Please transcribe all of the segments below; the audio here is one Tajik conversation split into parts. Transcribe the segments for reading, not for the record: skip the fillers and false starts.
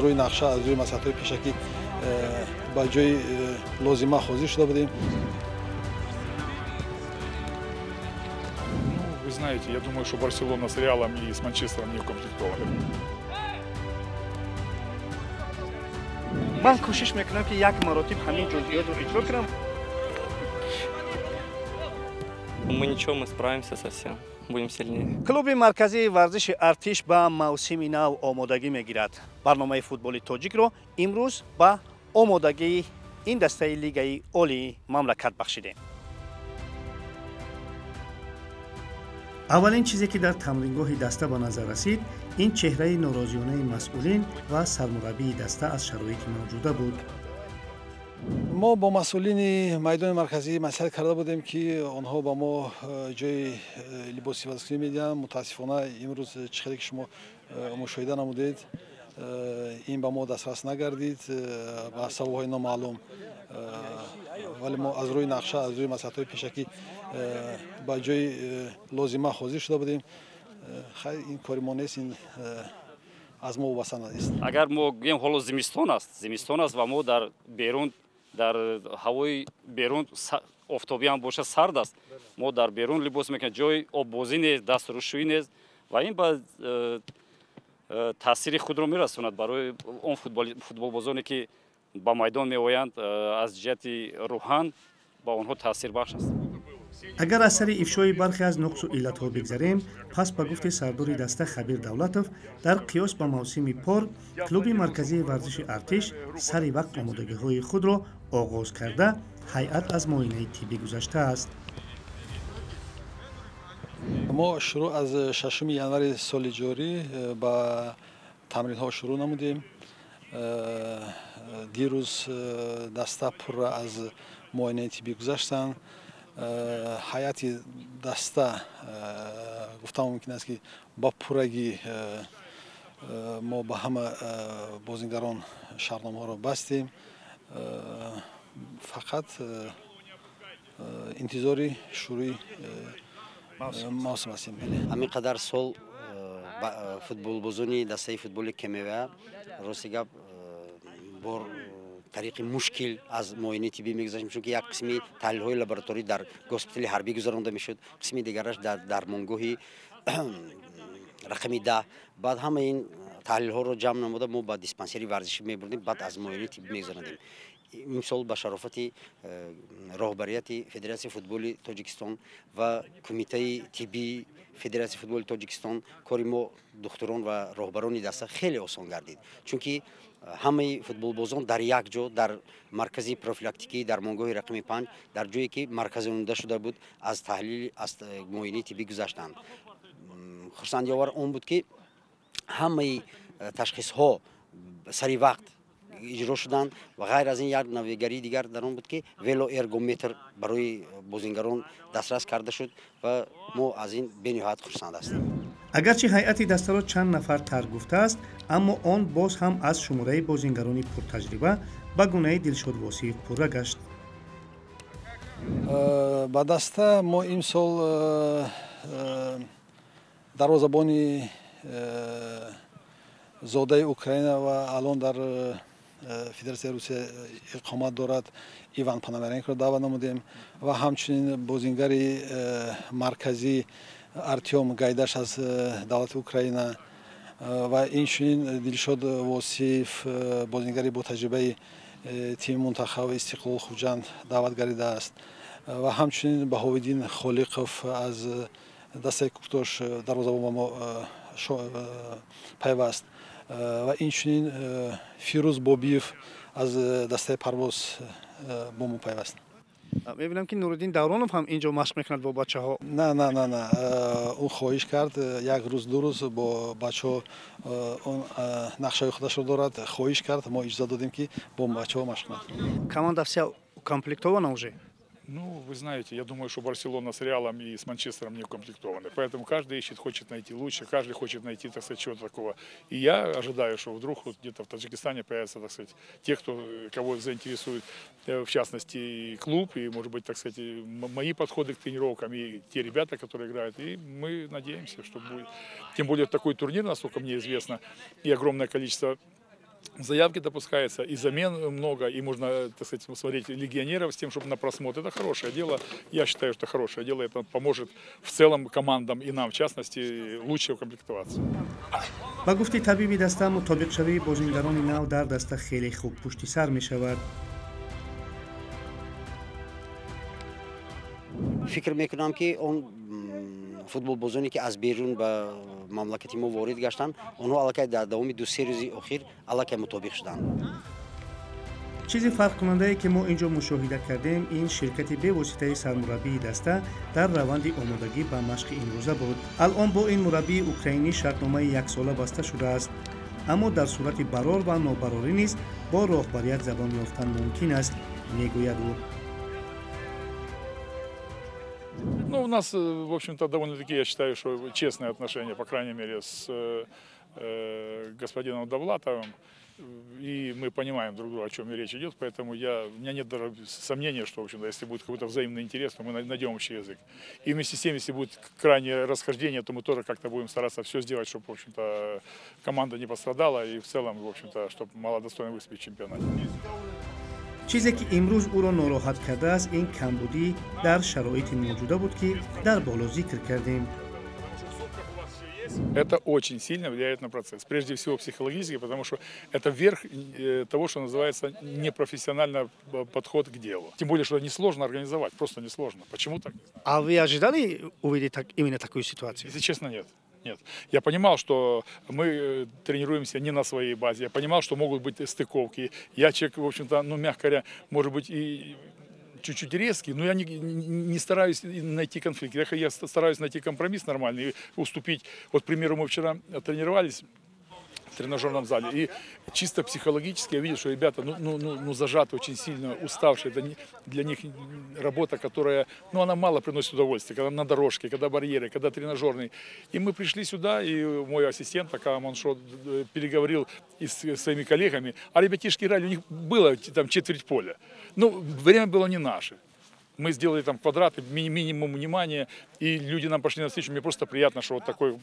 рӯи нақша, аз рӯи маслиҳатҳои пешакӣ ба ҷои лозима ҳозир шуда будем. Вы знаете, я думаю, что Барселона с Реалом и с Манчестером не укомплектованы. Ман кӯшиш мекунам, ки як маротиб ҳамин ҷузъиётро иҷро кунам. Мы ничего, мы справимся со всем, будем сильнее. Клуби марказии варзиши Артиш ба мавсими нав омодагӣ мегирад. Барномаи Футболи тоҷикро имрӯз ба омодагии ин дастаи лигаи олии мамлакат бахшидем. Аввалин чизе, ки дар тамрингоҳи даста ба назар расид, ин чеҳраи норозиёнаи масъулин ва сармураббии даста аз шароити мавҷуда буд. Мо бо масъулини майдони марказӣ маслиҳат карда будем, ки онҳо ба мо ҷои либоси варзишӣ медиҳанд. Мутаассифона, имрӯз, чӣ хеле ки шумо мушоҳида намудед, ин ба мо дастрас нагардид ба сабабҳои номаълум, вале мо аз рӯи нақша, аз рӯи маслиҳатҳои пешакӣ ба ҷои лозима ҳозир шуда будем. Хайр, ин кори мо нест, ин аз мо вобаста нест. Агар мо гӯем, ҳоло зимистон аст, зимистон аст ва мо дар берун, дар ҳавои берун, офтобӣ ҳам бошад, сард аст, мо дар берун либос мекунем, ҷои оббозӣ нест, дастрӯшӯӣ нест ва ин ба таъсири худро мерасонад барои он футболбозоне, ки ба майдон меоянд, аз ҷиҳати рӯҳан ба онҳо таъсирбахш аст. Агар аз сари ифшои бархе аз нуқсу иллатҳо бигзарем, пас ба гуфти сардори даста Хабир Давлатов, дар қиёс ба мавсими пор клуби марказии варзиши Артиш сари вақт омодагиҳои худро оғоз карда, ҳайат аз муоинаи тиббӣ гузаштааст. Мо шурӯъ аз 6 январи соли ҷорӣ ба тамринҳо шурӯъ намудем. Дирӯз даста пурра аз муоинаи тиббӣ гузаштанд. Ҳайати даста, гуфтан мумкин аст, ки ба пуррагӣ мо ба ҳама бозингарон шартномаҳоро бастем, фақат интизори шурӯи мавсим ҳастем. Ҳамин қадар сол футболбозони дастаи футболи КМВА, рости гап, бор тариқи мушкил аз муоинаи тиббӣ мегузаштем, чунки як қисми таҳлилҳои лабораторӣ дар госпитали ҳарбӣ гузаронда мешуд, қисми дигараш дар дармонгоҳи рақами 10. Баъд ҳама ин таҳлилҳоро ҷамъ намуда, мо ба диспансери варзишӣ мебурдем, баъд аз муоинаи тиббӣ мегузарондем. Имсол ба шарофати роҳбарияти Федератсияи футболи Тоҷикистон ва Кумитаи тиббии Федератсияи футболи Тоҷикистон кори мо, духтурон ва роҳбарони даста, хеле осон гардид, чунки ҳамаи футболбозон дар як ҷо, дар маркази профилактикии дармонгоҳи рақами 5, дар ҷое ки марказонда шуда буд, аз таҳлил, аз муоинаи тиббӣ гузаштанд. Хурсандиовар он буд, ки ҳамаи ташхисҳо сари вақт иҷро шуданд ва ғайр аз ин як навигарии дигар дар он буд, ки велоэргометр барои бозингарон дастрас карда шуд ва мо аз ин бениҳоят хурсанд ҳастем. Агарчи ҳайати дастаро чанд нафар тарк гуфтааст, аммо он боз ҳам аз шумораи бозингарони пуртаҷриба ба гунаи Дилшод Восиев пурра гашт. Ба даста мо имсол дарвозабони зодаи Украина ва алон дар Федератсияи Русия иқомат дорад, Иван Пономаренкоро даъват намудем ва ҳамчунин бозингари марказӣ Артём Гайдаш аз давлати Украина ва инчунин Дилшод Восиев, бозингари ботаҷрибаи тими мунтахаб Истиқлол Хуҷанд, даъват гардидааст ва ҳамчунин Баҳовиддин Холиқов аз дастаи Куктош дарвозабон ба мо пайваст ва инчунин Фирӯз Бобиев аз дастаи Парвоз бо мо пайваст. Мебинам, ки Нуриддин Давронов ҳам инҷо машқ мекунад бо бачаҳо. На, на, на, на, ӯ хоҳиш кард як рӯз, 2 рӯз бо бачаҳо. Он нақшаи худашро дорад, хоҳиш кард, мо иҷоза додем, ки бо бачаҳо машқ кунад. Команда вся укомплектована уже? Ну, вы знаете, я думаю, что Барселона с Реалом и с Манчестером не укомплектованы. Поэтому каждый ищет, хочет найти лучше, каждый хочет найти, так сказать, чего-то такого. И я ожидаю, что вдруг вот где-то в Таджикистане появятся, так сказать, те, кого заинтересует, в частности, и клуб, и, может быть, так сказать, и мои подходы к тренировкам, и те ребята, которые играют. И мы надеемся, что будет. Тем более такой турнир, насколько мне известно, и огромное количество Заявки допускаются, и замен много, и можно, так сказать, смотреть легионеров с тем, чтобы на просмотр. Это хорошее дело. Я считаю, что хорошее дело. Это поможет в целом командам и нам, в частности, лучше укомплектоваться. Ба гуфти табиби даста, мутобиқшавии бозингарони нав дар даста хеле хуб пушти сар мешавад. Фикр мекунам, ки он футболбозоне, ки аз берун ба мамлакати мо ворид гаштанд, онҳо аллакай дар давоми 2-се рӯзи охир аллакай мутобиқ шуданд. Чизи фарқкунандае, ки мо ин ҷо мушоҳида кардем, ин ширкати бевоситаи сармураббии даста дар раванди омодагӣ ба машқи имрӯза буд. Алъон бо ин мураббии украинӣ шартномаи яксола баста шудааст, аммо дар сурати барор ва нобарорӣ низ бо роҳбарият забон ёфтан мумкин аст, мегӯяд ӯ. Ну, у нас, в общем-то, довольно-таки, я считаю, что честные отношения, по крайней мере, с господином Довлатовым. И мы понимаем друг друга, о чем речь идет, поэтому у меня нет даже сомнения, что, в общем-то, если будет какой-то взаимный интерес, то мы найдем общий язык. И вместе с тем, если будет крайнее расхождение, то мы тоже как-то будем стараться все сделать, чтобы, в общем-то, команда не пострадала и в целом, в общем-то, чтобы могла достойно выступить в чемпионате. Чизе, ки имрӯз ӯро нороҳат кардааст, ин камбудӣ дар шароити мавҷуда буд, ки дар боло зикр кардем. Это очень сильно влияет на процесс. Прежде всего психологически, потому что это верх того, что называется непрофессиональный подход к делу. Тем более, что несложно организовать, просто несложно. Почему так? Не знаю. А вы ожидали увидеть именно такую ситуацию? Если честно, нет. Нет. Я понимал, что мы тренируемся не на своей базе. Я понимал, что могут быть стыковки. Я человек, в общем-то, ну, мягко говоря, может быть, и чуть-чуть резкий, но я не стараюсь найти конфликт. Я стараюсь найти компромисс нормальный и уступить. Вот, к примеру, мы вчера тренировались в тренажерном зале. И чисто психологически я видел, что ребята ну, зажаты очень сильно, уставшие. Это для них работа, которая, ну, она мало приносит удовольствия, когда на дорожке, когда барьеры, когда тренажерный. И мы пришли сюда, и мой ассистент, пока Маншот переговорил и с своими коллегами, а ребятишки играли, у них было там четверть поля. Ну, время было не наше. Мы сделали там квадраты, минимум внимания, и люди нам пошли навстречу. Мне просто приятно, что вот такой,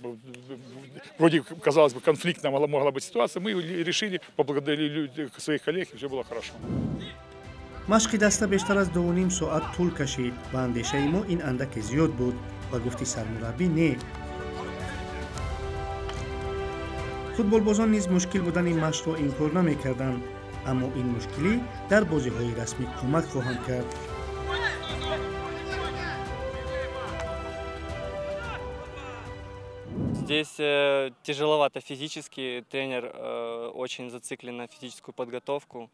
вроде, казалось бы, конфликтная могла быть ситуация. Мы решили, поблагодарили своих коллег, и все было хорошо. Машқи даста бештар аз 2,5 соат тӯл кашид. Ба андешаи мо, ин андаке зиёд буд, ба гуфти сармураббӣ, не. Футболбозон низ мушкил будани машқро инкор намекарданд, аммо ин мушкилӣ дар бозиҳои расмӣ кӯмак хоҳанд кард. Здесь тяжеловато физически, тренер очень зациклен на физическую подготовку,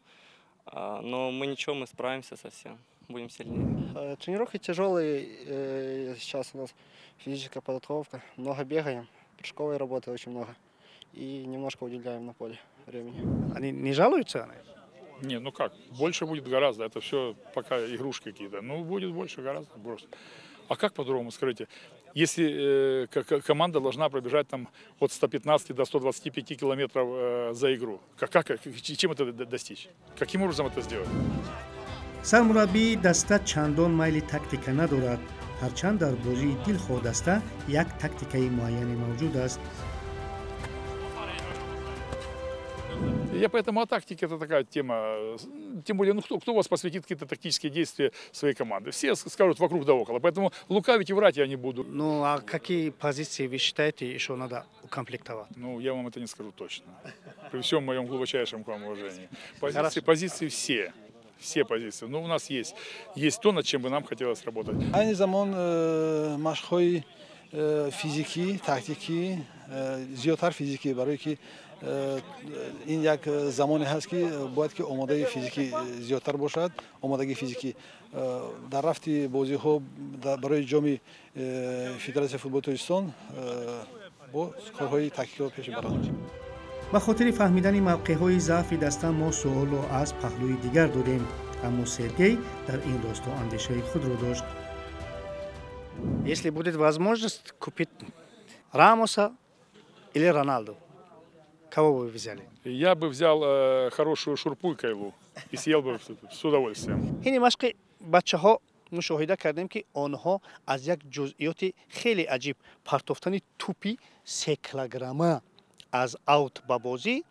но мы ничего, мы справимся со всем, будем сильнее. Тренировки тяжелые, сейчас у нас физическая подготовка, много бегаем, прыжковой работы очень много и немножко уделяем на поле времени. Они не жалуются на это? Не, ну как, больше будет гораздо, это все пока игрушки какие-то, ну будет больше гораздо просто. А как по-другому, скажите? Если команда должна пробежать там от 115 до 125 километров за игру, чем это достичь? Каким образом это сделать? Сармураббии даста чандон майли тактика надорад, ҳарчанд дар бозии дилхоҳ даста як тактикаи муайяне мавҷуд аст. Я поэтому о тактике — это такая тема. Тем более, ну кто вас посвятит какие-то тактические действия своей команды? Все скажут вокруг да около. Поэтому лукавить и врать я не буду. Ну, а какие позиции вы считаете, еще надо укомплектовать? Ну, я вам это не скажу точно. При всем моем глубочайшем к вам уважении. Позиции, позиции все. Все позиции. Но у нас есть то, над чем бы нам хотелось работать. Айни замон машқҳои физикӣ, тактикӣ, зиёдтар физикӣ, барое ки ин як замоне ҳаст, ки бояд ки омодаи физикӣ зиёдтар бошад. Омодагии физикӣ дар рафти бозиҳо барои ҷоми Федератсияи футболи Тоҷикистон бо корҳои тактикиро пеш мебаранд. Ба хотири фаҳмидани мавқеъҳои заъфи даста мо суолро аз паҳлӯи дигар додем, аммо Сергей дар ин росто андешаи худро дошт. Если будет возможность купить Рамоса или Роналду, кого бы вы взяли? Я бы взял хорошую шурпу и кайлу и съел бы с удовольствием. Ҳини машқи бачаҳо мушоҳида кардем, ки онҳо аз як ҷузъиёти хеле аҷиб, партофтани тӯпи 3 килограмма аз аут ба бозӣ,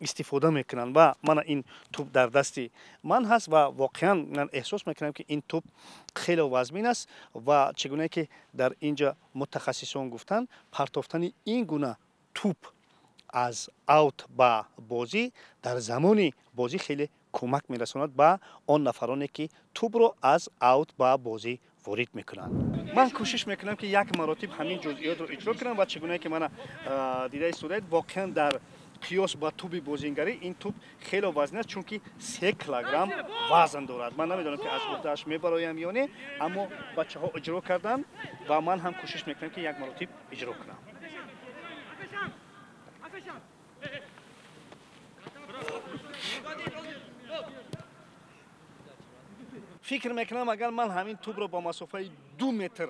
Истифода мекунанд ва мана ин тӯб дар дасти ман ҳаст ва воқеан ман эҳсос мекунам, ки ин тӯб хеле вазмин аст ва чӣ гунае ки дар ин ҷа мутахассисон гуфтанд, партофтани ин гуна тӯб аз аут ба бозӣ дар замони бозӣ хеле кӯмак мерасонад ба он нафароне, ки тӯбро аз аут ба бозӣ ворид мекунанд. Ман кӯшиш мекунам, ки як маротиб ҳамин ҷузъиётро иҷро кунам ва чӣ гунае ки мана дида истодаед, воқеан дар қиёс ба тӯби бозингарӣ ин тӯб хело вазнин аст, чунки 3 килограмм вазн дорад. Ман намедонам, ки аз уҳдааш мебароям ё не, аммо бачаҳо иҷро карданд ва ман ҳам кӯшиш мекунам, ки як маротиб иҷро кунам. Фикр мекунам, агар ман ҳамин тӯбро бо масофаи 2 метр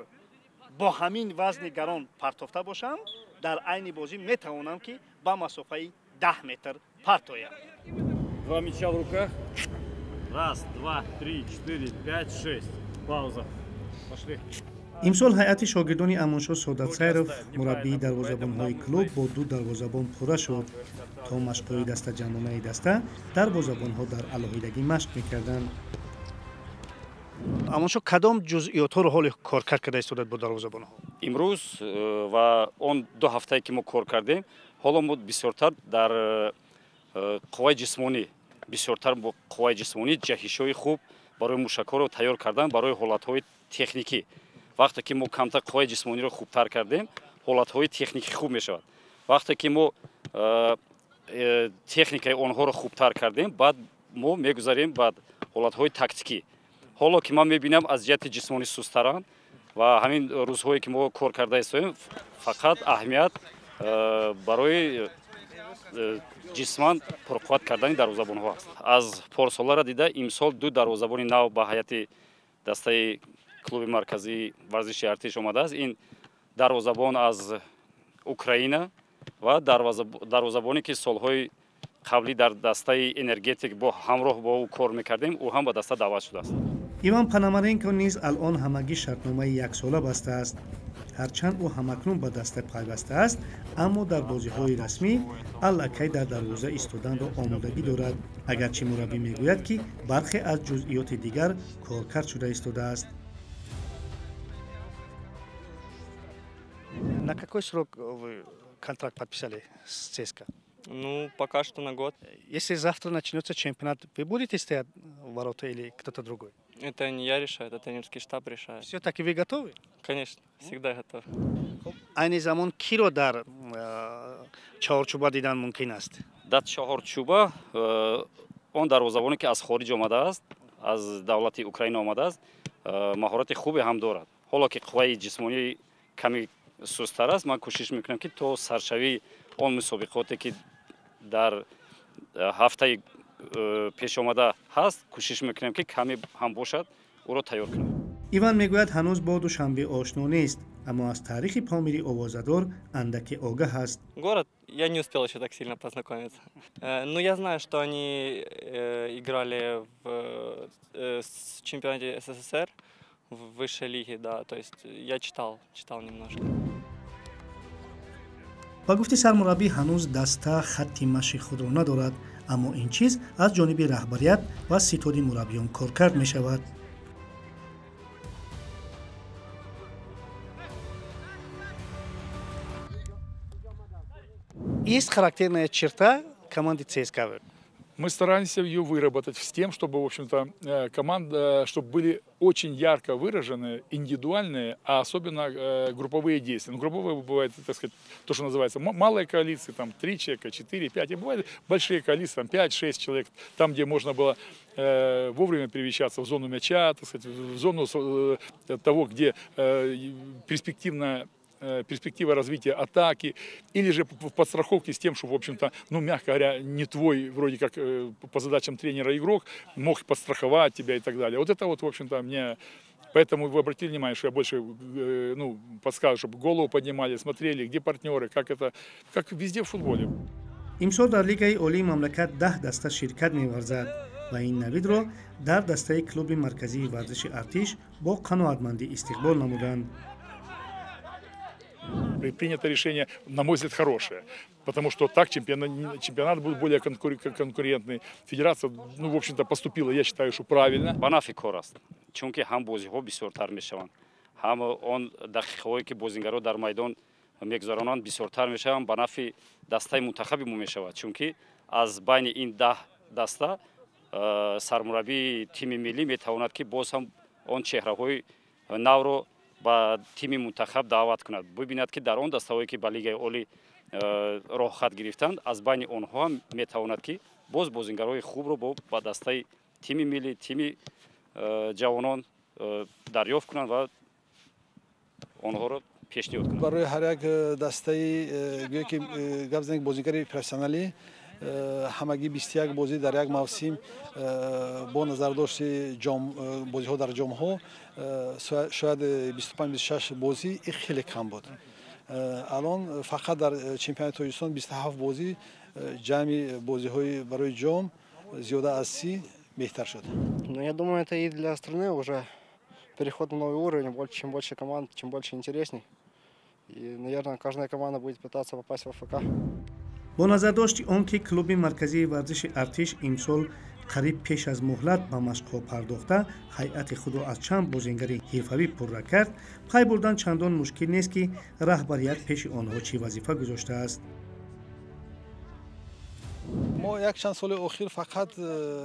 бо ҳамин вазни гарон партофта бошам, дар айни бозӣ метавонам, ки ба масофаи 10 метр партоям. Два мяча в руках. Раз, два, три, четыре, пять, шесть. Пауза. Пошли. Имсол ҳайати шогирдони Амоншо Содатсайров, мураббии дарвозабонҳои клуб, бо ду дарвозабон пурра шуд. То машқҳои дастаҷамъонаи даста дарвозабонҳо дар алоҳидагӣ машқ мекарданд. Амоншо, кадом ҷузъиётҳоро ҳоли коркард карда истодад бо дарвозабонҳо? Имрӯз ва он 2 ҳафтае, ки мо кор кардем, ҳоло мо бисёртар дар қувваи ҷисмонӣ, бисёртар бо қувваи ҷисмонӣ, ҷаҳишҳои хуб барои мушакҳоро тайёр кардан барои ҳолатҳои техникӣ. Вақте ки мо камтар қувваи ҷисмониро хубтар кардем, ҳолатҳои техникӣ хуб мешавад. Вақте ки мо техникаи онҳоро хубтар кардем, баъд мо мегузарем ба ҳолатҳои тактикӣ. Ҳоло ки ман мебинам, аз ҷиҳати ҷисмонӣ сусттаранд ва ҳамин рӯзҳое, ки мо кор карда истоем, фақат аҳамият барои ҷисман пурқувват кардани дарвозабонҳо аст. Аз порсолара дида, имсол ду дарвозабони нав ба ҳайати дастаи клуби марказии варзиши Артиш омадааст. Ин дарвозабон аз Украина ва дарвозабоне, ки солҳои қаблӣ дар дастаи Энергетик бо ҳамроҳ бо ӯ кор мекардем, ӯ ҳам ба даста даъват шудааст. Иван Пономаренко низ алон ҳамагӣ шартномаи яксола бастааст. Ҳарчанд ӯ ҳамакнун ба даста пайвастааст, аммо дар бозиҳои расмӣ аллакай дар дарвоза истоданро омодагӣ дорад, агарчи мураббӣ мегӯяд, ки бархе аз ҷузъиёти дигар коркард шуда истодааст. На какой срок вы контракт подписали с ЦСКА? Ну, пока что на год. Если завтра начнется чемпионат, вы будете стоять в ворота или кто-то другой? Это не я решаю, это тренерский штаб решает. Все-таки вы готовы? Конечно, всегда готов. Айни замон киро дар чаҳорчӯба дидан мумкин аст? Дар чаҳорчӯба он дарвозабоне, ки аз хориҷ омадааст, аз давлати Украина омадааст, маҳорати хубе ҳам дорад. Ҳоло ки қувваи ҷисмонӣ каме сусттар аст, ман кӯшиш мекунам, ки то саршавии он мусобиқоте, ки дар ҳафтаи пешомада ҳаст, кӯшиш мекунем, ки каме ҳам бошад, ӯро тайёр кунем. Иван мегӯяд, ҳанӯз бо Душанбе ошно нест, аммо аз таърихи Помири овозадор андаке огаҳ аст. Город я не успел еще так сильно познакомиться. Ну, я знаю, что они играли в чемпионате СССР в высшей лиге, да, то есть я читал, читал немножко. Ба гуфти сармураббӣ, ҳанӯз даста хатти машқи худро надорад, аммо ин чиз аз ҷониби раҳбарият ва ситоди мураббиён коркард мешавад. Есть характерная черта команды ЦСКА? Мы стараемся ее выработать с тем, чтобы, в общем-то, команда, чтобы были очень ярко выражены индивидуальные, а особенно групповые действия. Ну, групповые бывает, так сказать, то, что называется малые коалиции, там 3 человека, 4, 5, и бывают большие коалиции, там 5-6 человек, там, где можно было вовремя перемещаться в зону мяча, так сказать, в зону того, где перспективная перспектива развития атаки, или же в подстраховке с тем, что, в общем-то, ну, мягко говоря, не твой, вроде как, по задачам тренера игрок мог подстраховать тебя и так далее. Вот это вот, в общем-то, мне. Поэтому вы обратили внимание, что я больше ну, подсказываю, чтобы голову поднимали, смотрели, где партнеры, как это, как везде в футболе. Имсол дар Лигаи олии мамлакат 10 даста ширкат меварзад ва ин навидро дар дастаи клуби марказии варзиши Артиш бо қаноатмандӣ истиқбол намуданд. Принято решение, на мой взгляд, хорошее, потому что так чемпионат будет более конкурентный. Федерация, ну, в общем-то, поступила, я считаю, что правильно. Ба нафъи кор аст, чунки ҳам бозиҳо бисёртар мешаванд, ҳам он дақиқаҳое ки бозингарҳо дар майдон мегузаронанд бисёртар мешаванд, ба нафъи дастаи мунтахаби мо мешавад, чунки аз байни ин 10 даста сармураббии тими миллӣ метавонад ки боз ҳам он чеҳраҳои навро ба тими мунтахаб даъват кунад, бибинад ки дар он дастаҳое ки ба лигаи олӣ роҳхат гирифтанд, аз байни онҳо ҳам метавонад ки боз бозингарҳои хубро ба дастаи тими миллӣ, тими ҷавонон дарёфт кунанд ва онҳоро пешниҳод кунанд. Барои ҳар як дастаи гӯё ки гап занем бозингари профессионалӣ ҳамагӣ 21 бозӣ дар як мавсим бо назардошти бозиҳо дар ҷомҳо шояд 25-26 бозӣ ин хеле кам буд. Алон фақат дар чемпионати Тоҷикистон 27 бозӣ, ҷамъи бозиҳои барои ҷом зиёда аз 30 беҳтар шуд. Ну, я думаю, это и для страны уже переход на новый уровень. Чем больше команд, чем больше интересней. И, наверное, каждая команда будет пытаться попасть в АФК. Бо назардошти он ки клуби марказии варзиши Артиш имсол қариб пеш аз муҳлат ба машқҳо пардохта, ҳайати худро аз чанд бозингари ҳирфавӣ пурра кард, пай бурдан чандон мушкил нест ки раҳбарият пеши онҳо чӣ вазифа гузоштааст. Мо як чанд соли охир фақат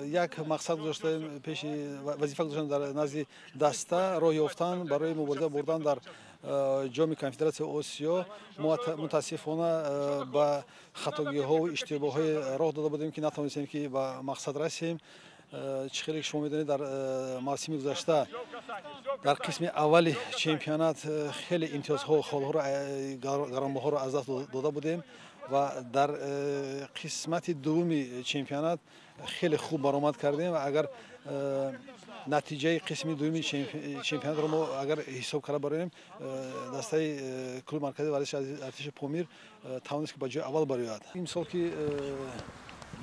як мақсад гузоштаем, пеши вазифа гузоштаем дар назди даста роҳ ёфтан барои мубориза бурдан дар ҷоми Конфедератсияи Осиё. Мо мутаассифона ба хатогиҳову иштибоҳҳое роҳ дода будем ки натавонистем ки ба мақсад расем. Чӣ хеле ки шумо медонед, дар мавсими гузашта дар қисми аввали чемпионат хеле имтиёзҳо, холҳоро, гаронбаҳоро аз даст дода будем ва дар қисмати дуввуми чемпионат хеле хуб баромад кардем ва агар натиҷаи қисми дуюми чемпионатро мо агар ҳисоб карда бароем, дастаи клуби марказии варзиши Артиши Помир тавонист ки ба ҷои аввал барояд. Имсол ки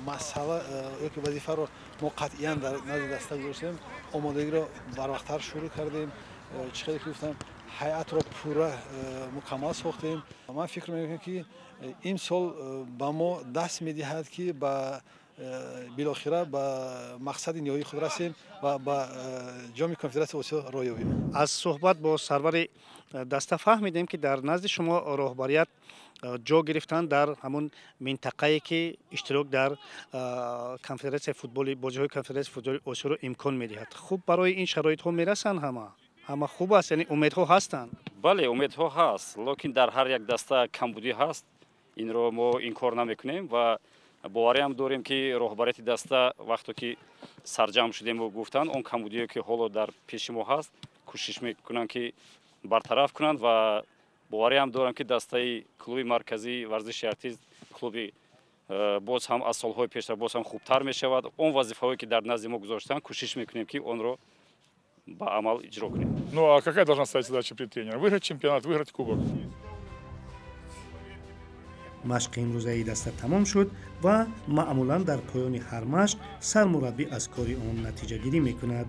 масъала ёки вазифаро мо қатъиян дар назди даста гузоштем, омодагиро барвақттар шурӯъ кардем. Чӣ хеле ки гуфтам, ҳайатро пурра мукаммал сохтем. Ман фикр мекунам ки имсол ба мо даст медиҳад ки ба билохира ба мақсади ниҳоии худ расем ва ба ҷоми Конфедератсияи Осиё роҳ ёбем. Аз суҳбат бо сарвари даста фаҳмидем ки дар назди шумо роҳбарият ҷо гирифтанд дар ҳамун минтақае ки иштирок дар конфедератсияи футболи, бозиҳои конфедератсияи футболи Осиёро имкон медиҳад. Хуб, барои ин шароитҳо мерасанд ҳама? Ҳама хуб аст, яъне умедҳо ҳастанд? Бале, умедҳо ҳаст, лекин дар ҳар як даста камбудӣ ҳаст. Инро мо инкор намекунем ва бовариам дорем ки роҳбарияти даста вақто ки сарҷамъ шудем ва гуфтанд, он камбудие ки ҳоло дар пеши мо ҳаст, кӯшиш мекунанд ки бартараф кунанд ва бовариам дорам ки дастаи клуби марказии варзиши Артиш клуби боз ҳам аз солҳои пештар боз ҳам хубтар мешавад. Он вазифаҳое ки дар назди мо гузоштанд, кӯшиш мекунем ки онро ба амал иҷро кунем. Ну а какая должна стать задача перед тренером? Выиграть чемпионат, выиграть кубок. Машқи имрӯзаи даста тамом шуд ва маъмулан дар поёни ҳар машқ сармураббӣ аз кори он натиҷагирӣ мекунад.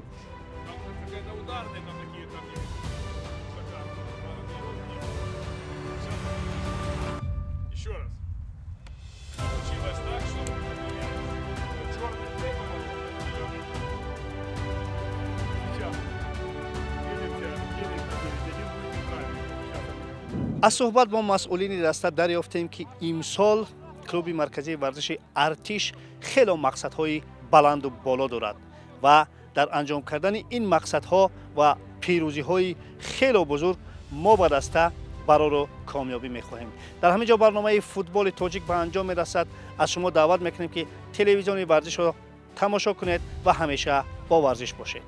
Аз суҳбат бо масъулини даста дарёфтем ки имсол клуби марказии варзиши Артиш хело мақсадҳои баланду боло дорад ва дар анҷом кардани ин мақсадҳо ва пирӯзиҳои хело бузург мо ба даста барору комёбӣ мехоҳем. Дар ҳамин ҷо барномаи футболи тоҷик ба анҷом мерасад. Аз шумо даъват мекунем ки телевизиони варзишро тамошо кунед ва ҳамеша бо варзиш бошед.